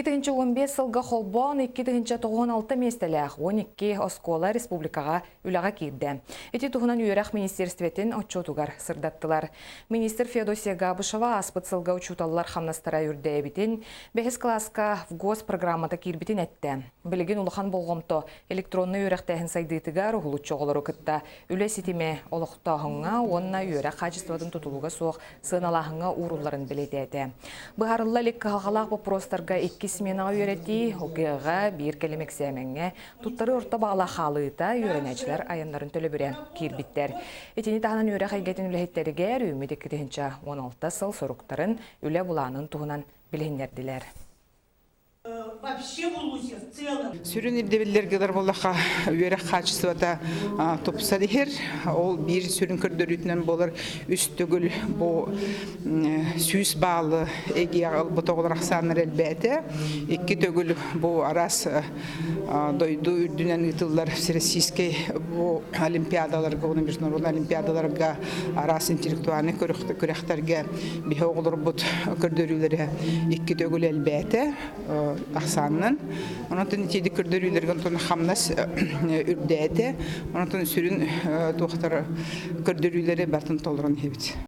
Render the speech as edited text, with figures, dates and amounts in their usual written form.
2015 сылга холбоон 2096 миэстэлээх 12 оскуола республикаҕа үлэҕэ киирдэ. Ити туһунан үөрэх министерствотын отчуотугар сырдаттылар. Министр Феодосия Габышева ааспыт сылга учууталлар хамнастара үрдээбитин, бэһис кылааска ВГОС программата киирбитин эттэ. Билигин улахан болҕомто электроннай үөрэхтээһин сайдыытыгар уһулуччу оҕолору кытта үлэ ситимэ олохтооһуҥҥа уонна үөрэх хаачыстыбатын тутулуга суох сыаналааһыҥҥа уурулларын бэлиэтээтэ. Быһаарылла илик кыһалҕалаах боппуруостарга икки сменаҕа үөрэтии, ОГЭ-ҕа биир кэлим эксээмэҥҥэ туттарыы орто баала хаалыыта үөрэнээччилэр айаннарын төлөбүрэ киирбиттэр. Итини таһынан үөрэх эйгэтин үлэһиттэригэр үүммүт 2016 сыл соруктарын, үлэ былаанын туһунан билиһиннэрдилэр. Вообще в улусе в целом. Сүрүн ирдэбиллэргэ ылар буоллахха, үөрэх хаачыстыбата тупсар иһэр. Ол биир сүрүн көрдөрүүтүнэн буолар үс төгүл бу 100 баалы эгиэҕэ ылбыт оҕолор ахсааннара элбээтэ. Икки төгүл бу араас дойду үрдүнэн ыытыллар всероссийскай бу олимпиадаларга уонна международный олимпиадаларга араас интеллектуальнай күрэхтэргэ биһи оҕолорбут көрдөрүүлэрэ икки төгүл элбээтэ ахсаанынан. Онон итиди көрдөрүүлэргэ онтон хамнас үрдээтэ. Онон сүрүн туохтар көрдөрүүлэри бартын толорон иһэбит.